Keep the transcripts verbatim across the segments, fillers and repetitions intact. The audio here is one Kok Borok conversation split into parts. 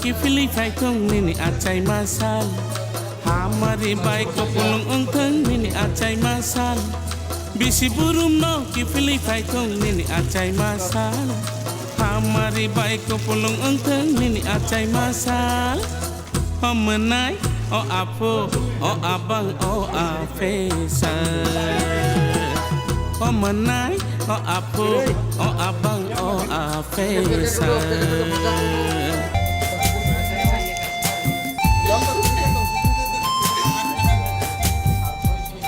Kiphilwi phaithung nini achaima sal. Hamari bai kupulung wngthung nini achaima sal. Bisi burumno kiphilwi phaithung nini achaima sal. Hamari bai kupulung wngthung nini achaima sal. O mwnai, o aphu, o abang, o apesa. O mwnai, o aphu, o abang, o apesa.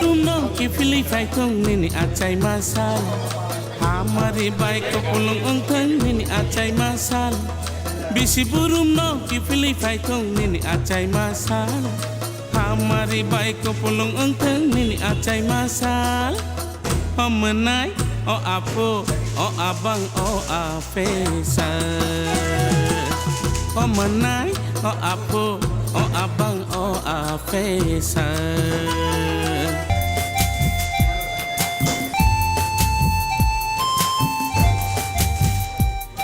Rumno kiphilwi phaithung nini achaima sal. Hamari bai kupulung wngthung nini achaima sal. Bisi burumno kiphilwi phaithung nini achaima sal. Hamari bai kupulung wngthung nini achaima sal. O mwnai, o aphu, o abang, o apesa. O mwnai, o aphu, o abang, o apesa.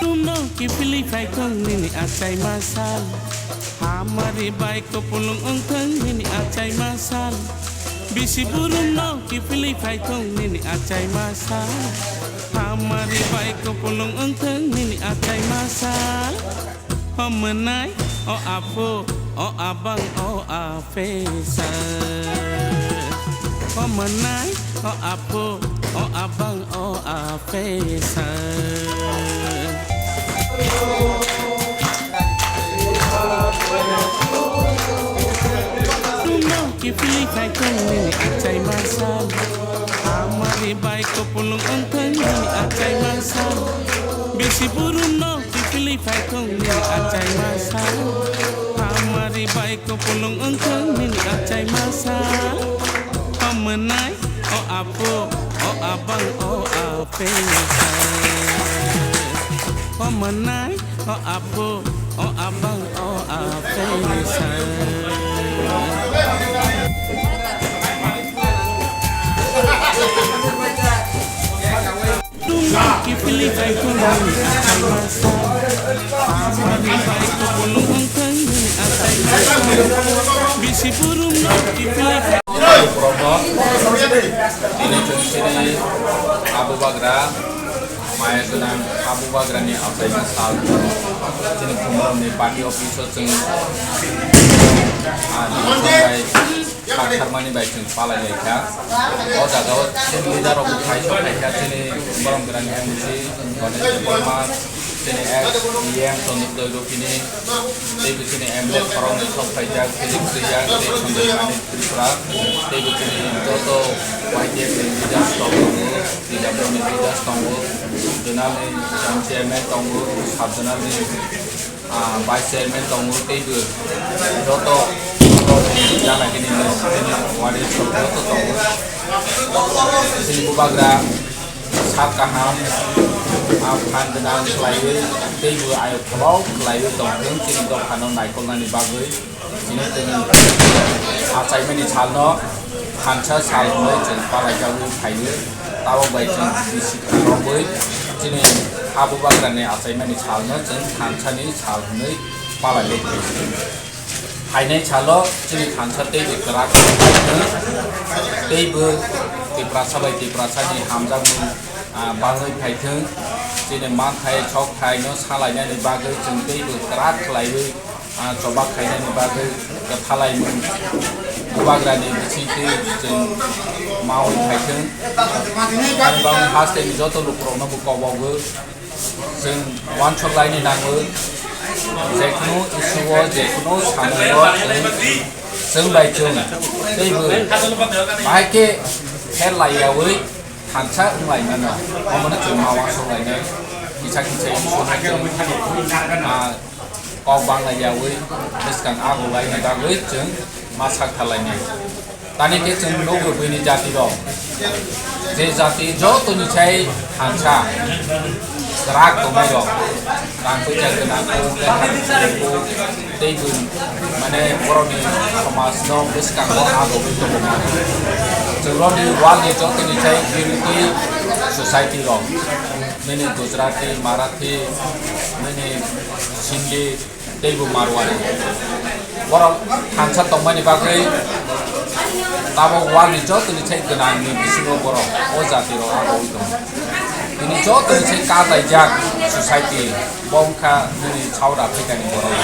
Rumno kiphilwi phaithung nini achaima sal. Hamari bai kupulung wngthung nini achaima sal. Bisi burumno kiphilwi phaithung nini achaima sal. Hamari bai kupulung wngthung nini achaima sal. O mwnai, o aphu, o abang, o apesa. O mwnai, o aphu, o abang, o apesa. Rumno kiphilwi phaithung nini achaima sal. Hamari bai kupulung wngthung nini achaima sal. Bisi burumno kiphilwi phaithung nini achaima sal. Hamari bai kupulung wngthung nini achaima sal. O mwnai, o aphu, o abang, o apesa. O mwnai, o aphu, o abang, o apesa. Rumno kiphilwi phaithung nini achaima sal. Hamari bai kupulung wngthung nini achaima sal. Bisi burumno kiphilwi phaithung. Borokno tini chwng chini Abu Bagra maya gwnang Abu Bagrani achaima sal chini Khumulwngni party office-o chwng, ah, bai Kha kharmani bai chwng palai lai kha. O jaga o chini leader rok bo phai sok phai kha, chini borom gwnang M C Ganesh Debbarma, chini ex E M Sanjay Debbarma, tei bo chini M L A khoroknwi sok phaijak, Philip Swiya, tei Sanjay Manik Tripura, tei bo chini joto Y T F ni leaders rok tongo, T W ni leaders tongo, zonal ni chairman tongo, sub zonal ni ah, vice chairman tongo, tei bo joto jana gini ni, gini wari joto tongo. Chini bubagra sak kaham, ah, phan gwnang khlaiwi, tei bo ayok kholok khlaiwi tongthwng chini dophano naikolnani bagwi. Chini tini achaimani salno thansa sal hwnwi chwng palaijagwi phaio. Tabok bai chwng bisi khoroknwi chini Abu Bagrani achaimani salno chwng thansani sal hwnwi palaiwi phaio. Phainai salo chini thansa teibo kwrak khlaithwng, teibo Tiprasa bai Tiprasani hamjakmung, ah, bangwi phaithwng. Chini manthai sokthai no salainani bagwi chwng teibo kwrak khlaiwi ah, choba khainani bagwi kwthalaimung bubagrani bisingtwi chwng maui phaithwng. Ani bagwi hasteni joto lukurokno bo kobogo. Chwng uansuk laini nango. Jekhno issue-o, jekhno samungo chwng, chwng bai chwng teibo bahai khe pher laiyaui thansa wng lai mano. Omono chwng ma uansuk lainai. Kisa kisa issue-no chwng, ah, kok bang lai yaui bwskang ago laini bagwi chwng ma sak thalainai. Tani khe chwng nugo buini jati rok, je jati jotoni sai thansa kwrak tongnai rok, rang puisa gwnang kuk, lekha rok kuk, tei bwrwi mane borokni somaj no bwskango ago wi tongo. Chwng rokni world ni jotoni sai unity society rok, nini Gujarati, Marathi, nini Sindhi, Teibo Marwari. Borok thansa tongmani bagwi tabok world ni jotoni sai gwnangni bisingo borok o jati rok abo wng tongo. Bini jotoni sai kataijak society bo wngkha nini South Africa ni borok.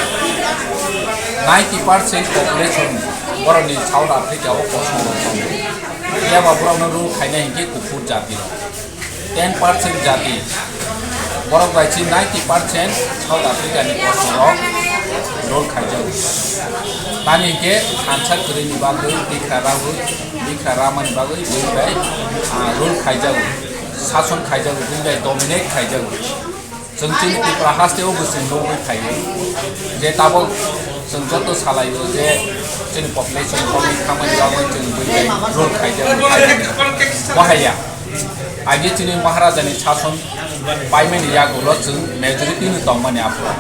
Ninety percent population borokni South Africa o kosom rok tongo. Phiya ba borokno rule khainai hinkhe kuphur jati rok. Ten percent jati, borok bai se ninety percent South Africa ni kosom rok rule khaijago. Tani hinkhe thansa kwrwini bagwi bikra rawi, bikra ramani bagwi bini bai, ah, rule khaijago, sason khaijago, bini bai dominate khaijago. Chwng chini Tripura haste o bo chwng nugwi phaio je tabok chwng joto salaio je chini population kokni khamani bagwi chwng bini bai rule khaijago, khaijani. Bo haiya. Agi chini Maharaja ni sason paimani yagulo chwng majority no tongmani aphuru.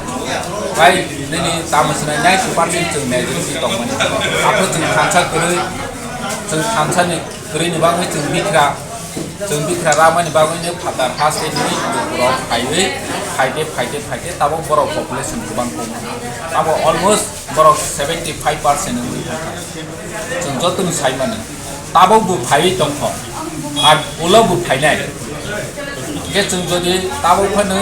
Tei nini tamo swnai ninety percent chwng majority tongmani. Aphuru chwng thansa kwrwi, chwng thansa ni kwrwi ni bagwi chwng bikra, chwng bikra ramani bagwi no phatar haste ni rok phaiwi, phaite, phaite, phaite, tabok borok population kwbang kong. Abo almost borok seventy five percent wngwi thangkha. Chwng jotono saimani. Tabok bo phaiwi tongkho, ar ulo bo phainai. Hingke chwng jodi tabok phano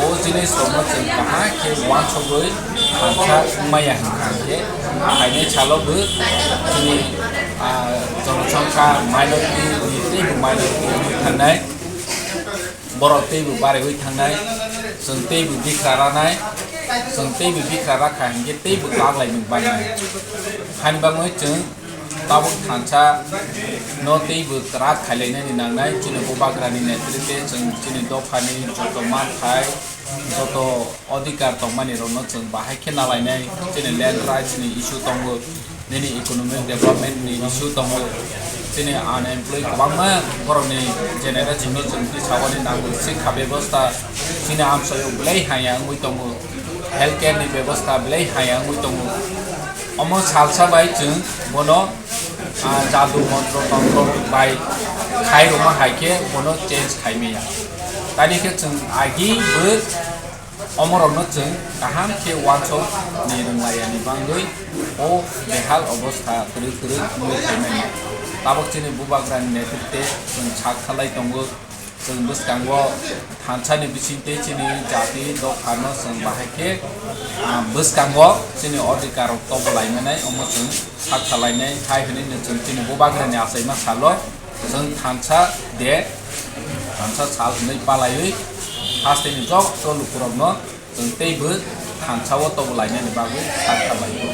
o jinis rokno chwng kaham khe uansugwi thansa wngmaya hwnkha hingke phainai salo bo chini, ah, jonosongsha minority ni teibo minority wngwi thangnai. Borok teibo bariwi thangnai, chwng teibo bikra ranai, chwng teibo bikra rakha hingke teibo kaglai nung bainai. Hani bagwi chwng tabuk thansa no teibo kwrak khailainani nangnai, chini bubagrani netrite chwng chini dophani joto manthai, joto odhikar tongmani rokno chwng bahai khe nalainai, chini land rights ni issue tongo, nini economic development ni issue tongo, chini unemployed kwbangma borokni generation no chwng tisawani nango, sikha bebosta chini amchaio belai haya wngwi tongo, health care ni bebosta belai haya wngwi tongo. Omo salsa bai chwng bono, ah, jadu montro tontro bai khai rwma hai khe bono change khai maya. Tani khe chwng agi bo omorokno chwng kaham khe uansuk ni rwnglaiyani bagwi o behal obostha kwrwi kwrwi wngwi phaimani. Tabok chini bubagrani netrite chwng sak khalai tongo. Chwng bwskango thansani bisingtwi chini jati dophano chwng bahai khe, ah, bwskango chini odhikar rok tobolaimani omo chwng sak kalainai hai hwnwi chwng chini bubagrani achaima salo chwng thansa de, thansa sal hwnwi palaiwi hasteni joto lukurokno chwng teibo thansa-o tobolainani bagwi sak kalaio.